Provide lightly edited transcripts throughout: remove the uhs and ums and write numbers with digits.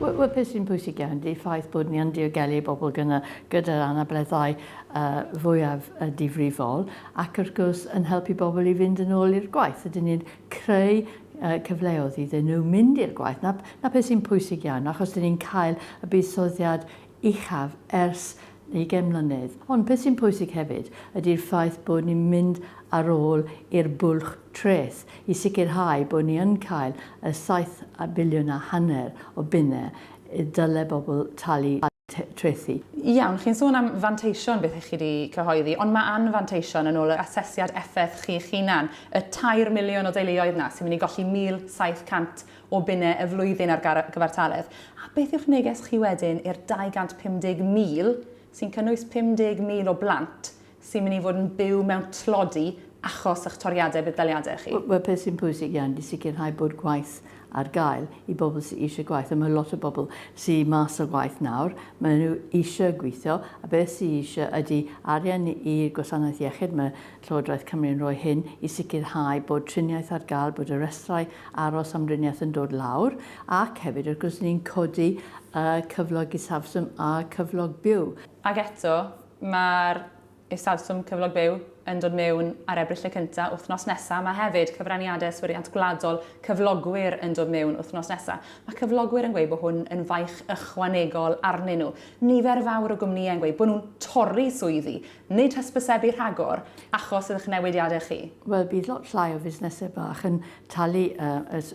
Wel, wel peth sy'n pwysig iawn ydy'r ffaith bod ni yn diogelu bobl gyda, gyda'r anableddau uh, fwyaf uh, difrifol ac wrth gwrs yn helpu bobl i fynd yn ôl i'r gwaith. Ydyn ni'n creu uh, cyfleoedd iddyn nhw mynd i'r gwaith. Na, na peth sy'n pwysig iawn achos dyn ni'n cael y buddsoddiad uchaf ers ugain mlynedd. Ond peth sy'n pwysig hefyd ydy'r ffaith bod ni'n mynd ar ôl i'r bwlch treth i sicrhau bod ni yn cael y 7 biliwn a hanner o bunnau y dyle bobl talu trethi. Iawn, chi'n sôn am fanteision beth 'ych chi 'di cyhoeddi, ond mae anfanteision yn ôl yr asesiad effaith chi'ch hunan, y 3 miliwn o deuluoedd 'na sy'n mynd i golli 1,700 o bunnau y flwyddyn ar gyfartaledd. A beth yw'ch neges chi wedyn i'r 250,000, sy'n cynnwys 50,000 o blant, sy'n mynd i fod yn byw mewn tlodi achos eich toriadau budd-daliadau chi? Wel, peth sy'n pwysig iawn ydy sicrhau bod gwaith ar gael i bobl sydd eisiau gwaith. A mae lot o bobl sydd mas o gwaith nawr, maen nhw eisiau gweithio, a beth sydd eisiau ydy arian i'r gwasanaeth iechyd. Mae Llywodraeth Cymru yn rhoi hyn i sicrhau bod triniaeth ar gael, bod y rhestrau aros am driniaeth yn dod lawr, ac hefyd, wrth gwrs, ni'n codi y cyflog isafswm a cyflog byw. Ac eto, mae'r isafswm cyflog byw yn dod mewn ar Ebrill y cyntaf, wythnos nesaf. Mae hefyd cyfraniadau yswiriant gwladol cyflogwyr yn dod mewn wythnos nesaf. Mae cyflogwyr yn gweud bod hwn yn faich ychwanegol arnyn nhw. Nifer fawr o gwmnïau yn gweud bod nhw'n torri swyddi, nid hysbysebu rhagor, achos eich newidiadau chi. Wel, bydd lot llai o fusnesau bach yn talu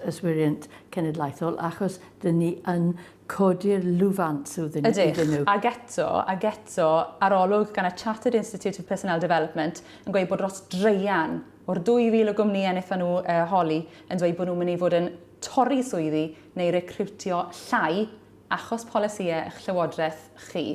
yswiriant cenedlaethol achos dyn ni yn codi'r lwfans iddyn Ydych, nhw. Ag eto, ag eto, arolwg gan y Chartered Institute of Personnel Development yn gweud bod dros draean o'r 2,000 o gwmnïau wnaethon nhw uh, holi yn dweud bod nhw'n mynd i fod yn torri swyddi neu recriwtio llai achos polisïau eich llywodraeth chi.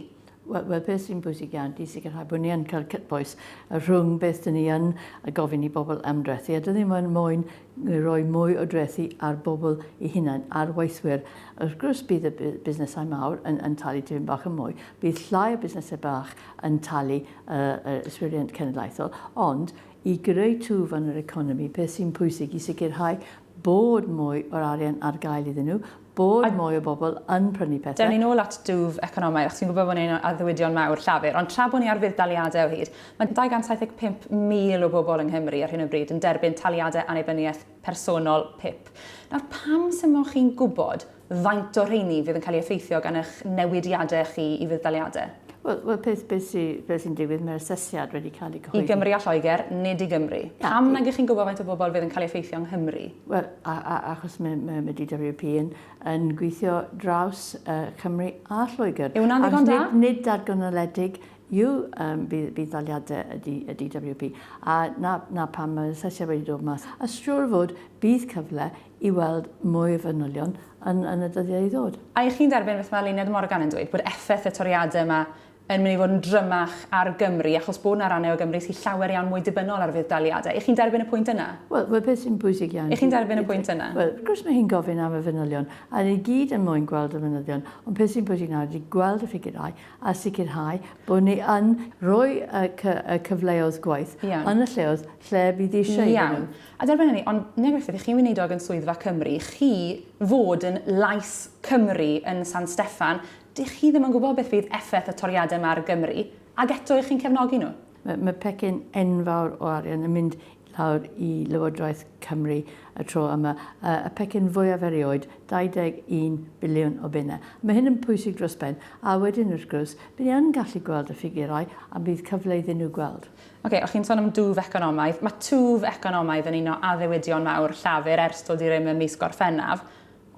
Wel, wel beth sy'n bwysig iawn di sicrhau bod ni yn cael cytbwys rhwng beth dyn ni yn gofyn i bobl am drethi, a dyn ni ddim moyn rhoi mwy o drethi ar bobl eu hunain, ar weithwyr. Wrth gwrs bydd y busnesau mawr yn, yn talu tipyn bach yn mwy, bydd llai o busnesau bach yn talu uh, yswiriant cenedlaethol, ond i greu twf yn yr economi, peth sy'n pwysig i sicrhau bod mwy o'r arian ar gael iddyn nhw, bod mwy o bobl yn prynu pethau. Dewn ni nôl at dwf economaidd, achos fi'n gwybod bod hwn un o addewidion mawr Llafur, ond tra bod ni ar fudd-daliadau o hyd, mae 275,000 o bobl yng Nghymru ar hyn o bryd yn derbyn taliadau annibyniaeth personol, PIP. Nawr, pam sy'n mo chi'n gwybod faint o rheini fydd yn cael ei effeithio gan eich newidiadau chi i fudd-daliadau? Wel, wel peth, beth sy'n beth sy digwydd, mae'r asesiad wedi cael ei cyhoeddi. I Gymru a Lloegr, nid i Gymru. Pam nag ych chi'n gwybod faint o bobl fydd yn cael ei effeithio yng Nghymru? Wel, a, a, achos mae, mae, mae DWP yn, yn gweithio draws uh, Cymru a Lloegr. Yw hwnna'n ddigon da? Nid, nid datganoledig yw um, budd-daliadau y, D, y DWP. A na, na pam mae'r asesiad wedi dod mas. A siŵr fod bydd cyfle i weld mwy o fanylion yn, yn y dyddiau i ddod. A y'ch chi'n derbyn beth mae Luned Morgan yn dweud, bod effaith y toriadau yma yn mynd i fod yn drymach ar Gymru, achos bod 'na rannau o Gymru sy'n llawer iawn mwy dibynnol ar fudd-daliadau. Y'ch chi'n derbyn y pwynt yna? Wel, wel beth sy'n bwysig iawn... Y'ch chi'n derbyn y pwynt yna? Wel, wrth gwrs mae hi'n gofyn am y fanylion, a ni gyd yn moyn gweld y manylion, ond peth sy'n bwysig nawr ydy gweld y ffigurau a sicrhau bod ni yn rhoi y, y cyfleoedd gwaith Iawn. yn y lleoedd lle bydd eisiau iddyn nhw. A derbyn hynny, ond Nia Griffith, i chi'n weinidog yn Swyddfa Cymru, chi fod yn lais Cymru yn San Steffan, dych chi ddim yn gwybod beth fydd effaith y toriadau yma ar Gymru, ac eto y'ch chi'n cefnogi nhw. Mae, mae pecyn enfawr o arian yn mynd lawr i Lywodraeth Cymru y tro yma, y pecyn fwyaf erioed, 21 biliwn o bunnau. Mae hyn yn pwysig dros ben, a wedyn wrth gwrs, bydd ni yn gallu gweld y ffigurau a bydd cyfle iddyn nhw gweld. Oce, o'ch chi'n sôn am dwf economaidd. Mae twf economaidd yn un o addewidion mawr Llafur ers dod i rym ym mis Gorffennaf.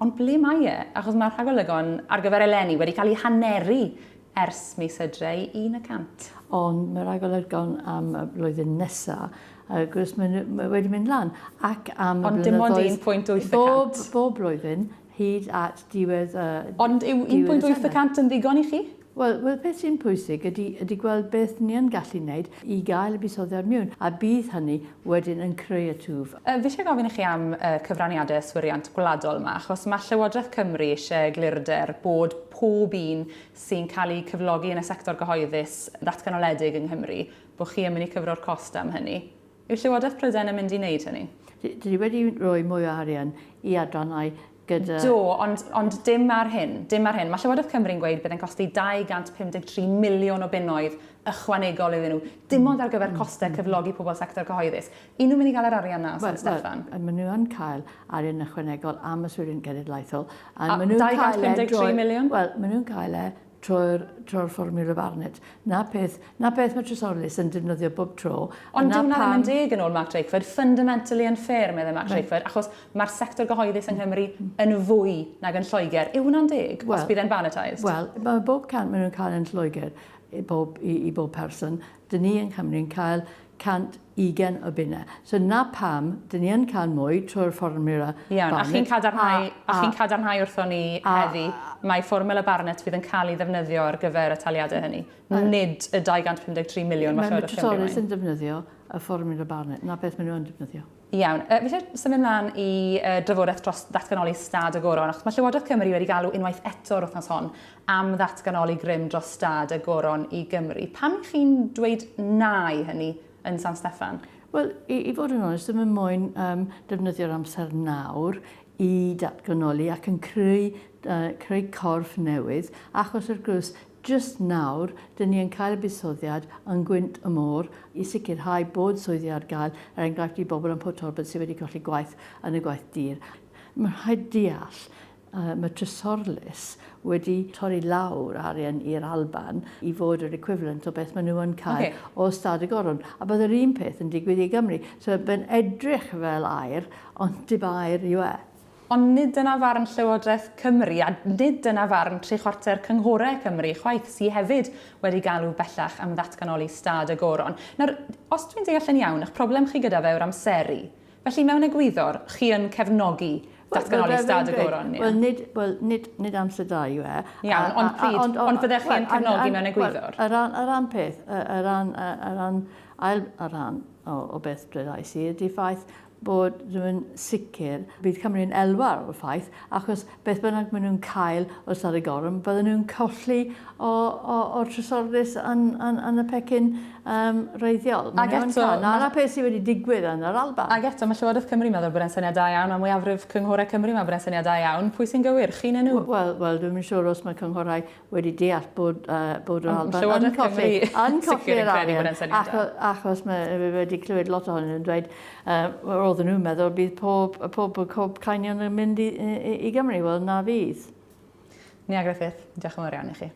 Ond ble mae e? Achos mae'r rhagolygon ar gyfer eleni wedi cael eu haneru ers mis Hydre i 1%. Ond mae rhagolygon am y flwyddyn nesa, wrth gwrs, mae, mae wedi mynd lan. Ac am y Ond dim ond 1.8 y cant. Bob, bob blwyddyn, hyd at diwedd y... Ond yw 1.8 y cant yn ddigon i chi? Wel, wel beth sy'n pwysig ydy, ydy gweld beth ni yn gallu wneud i gael y buddsoddiad mewn, a bydd hynny wedyn yn creu y twf. Fi eisiau gofyn i chi am y cyfraniadau yswiriant gwladol yma, achos mae Llywodraeth Cymru eisiau eglurder bod pob un sy'n cael eu cyflogi yn y sector gyhoeddus ddatganoledig yng Nghymru, bod chi yn mynd i cyfro'r cost am hynny. Yw Llywodraeth Prydain yn mynd i wneud hynny? Dyn ni wedi rhoi mwy o arian i adrannau gyda... Do, ond, ond dim ar hyn, dim ar hyn. Mae Llywodraeth Cymru'n gweud bydd e'n costi 253 miliwn o bunnoedd ychwanegol iddyn nhw, dim ond ar gyfer costau cyflogi pobl sector cyhoeddus. Y'n nhw'n mynd i gael yr arian 'na o San Steffan? Wel, maen nhw yn cael arian ychwanegol am yswiriant genedlaethol. A, a maen nhw'n cael e 253 miliwn? Wel, maen nhw'n cael e trwy'r trwy fformiwla Barnett. Na peth, na beth mae Trysorlys yn defnyddio bob tro. Ond dyw hwnna ddim yn deg yn ôl Mark Drakeford. Fundamentally unfair, meddai Mark right. Drakeford, achos mae'r sector gyhoeddus yng Nghymru yn fwy nag yn Lloegr. Yw hwnna'n deg, well, os bydd e'n Barnettised? Wel, mae bob cant maen nhw'n cael yn Lloegr i bob, i, i bob person. Dyn ni yng Nghymru'n cael 120 o bunnau. So 'na pam, dyn ni yn cael mwy trwy'r fformiwla Iawn, a chi'n cadarnhau, a chi'n cadarnhau wrthon ni heddi mai fformiwla Barnett fydd yn cael ei ddefnyddio ar gyfer y taliadau hynny, nid y 253 miliwn mae Llywodraeth Cymru moyn. Mae Trysorlys yn defnyddio y fformiwla Barnett, 'na beth maen nhw yn defnyddio. Iawn. Fi eisiau symud mlaen i drafodaeth dros ddatganoli stad y goron, achos mae Llywodraeth Cymru wedi galw unwaith eto'r wythnos hon am ddatganoli grym dros stad y goron i Gymru. Pam y'ch chi'n dweud na i hynny yn San Steffan? Wel, i, i fod yn onest, ddim yn moyn um, defnyddio'r amser nawr i datganoli ac yn creu, uh, creu corff newydd, achos wrth gwrs, jyst nawr, dyn ni yn cael y buddsoddiad yng ngwynt y môr i sicrhau bod swyddi ar gael, er enghraifft i bobl yn Port Talbot sydd wedi colli gwaith yn y gwaith dur. Mae'n rhaid deall Mae Trysorlys wedi torri lawr arian i'r Alban i fod yr equivalent o beth maen nhw yn cael okay. o Stad y Goron. A bydd yr un peth yn digwydd i Gymru. So mae'n edrych fel air, ond dim air yw e. Ond nid dyna farn Llywodraeth Cymru, a nid dyna farn tri chwarter cynghorau Cymru chwaith, sy hefyd wedi galw bellach am ddatganoli Stad y Goron. Nawr, os dwi'n deall yn iawn, eich problem chi gyda fe yw'r amseru. Felly, mewn egwyddor, chi yn cefnogi datganoli Stad y Goron, ie? Wel, nid, wel, nid, nid amser da yw e. Iawn, ond pryd, ond, ond fyddech chi yn cefnogi mewn egwyddor? Wel, y ran peth, y ran, y ran, ail y rhan o, o beth dwedais i ydy ffaith bod nhw'n sicr bydd Cymru'n elwa o'r ffaith, achos beth bynnag maen nhw'n cael o Stad y Goron, bydden nhw'n colli o, o, o'r trysorlys yn, yn, yn y pecyn um, reiddiol. Ac eto... Cael, na, na peth sydd wedi digwydd yn yr Alban. Ac eto, mae Llywodraeth Cymru'n meddwl bod e'n syniad da iawn, mae mwyafrif cynghorau Cymru meddwl bod e'n syniad da iawn. Pwy sy'n gywir, chi neu nhw? Wel, wel dwi'n yn siŵr os mae cynghorau wedi deall bod, uh, bod yr Alban yn colli, yn colli'r arian. Achos, achos mae wedi clywed lot ohonyn nhw'n dweud, uh, roedden nhw'n meddwl bydd pob, pob, pob cainion yn mynd i, i, i Gymru. Wel, na fydd. Nia Griffith, diolch yn fawr iawn i chi.